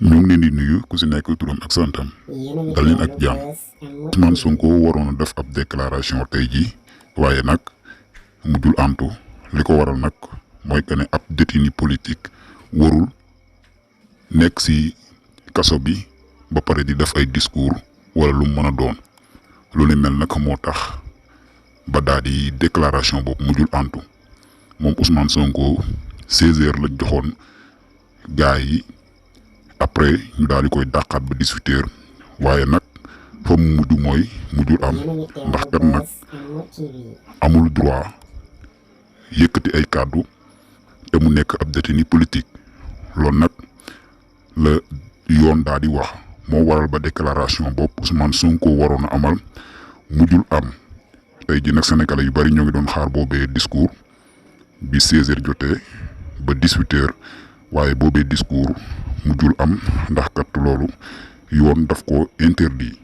ñu ngi leen di nuyu ku si nekk turam ak santam dal leen ak jàmm. Ousmane Sonko waroon a def ab déclaration tey jii waaye nag mujjul antu li ko waral nag mooy que ne ab détenu politique warul nekk si kaso bi ba pare di def ay discours wala lu mu mën a doon lu ne mel nag moo tax ba daal di déclaration boobu mujjul antu moom Ousmane Sonko 16h lañ joxoon gaa yi. Après ñu daal di koy dàqaat ba 18h waaye nag fa mu mujj mooy mujjul am ndax kat nag amul droit yëkkati ay kàddu te mu nekk ab détenu politique loolu nag la yoon daal di wax moo waral ba déclaration boobu Ousmane Sonko waroon a amal mujjul am tey ji nag sénégalais yu bari ñoo ngi doon xaar boobee discours bi 16h jotee ba 18h waaye boobee discours mujjul am ndax kat loolu yoon daf ko interdit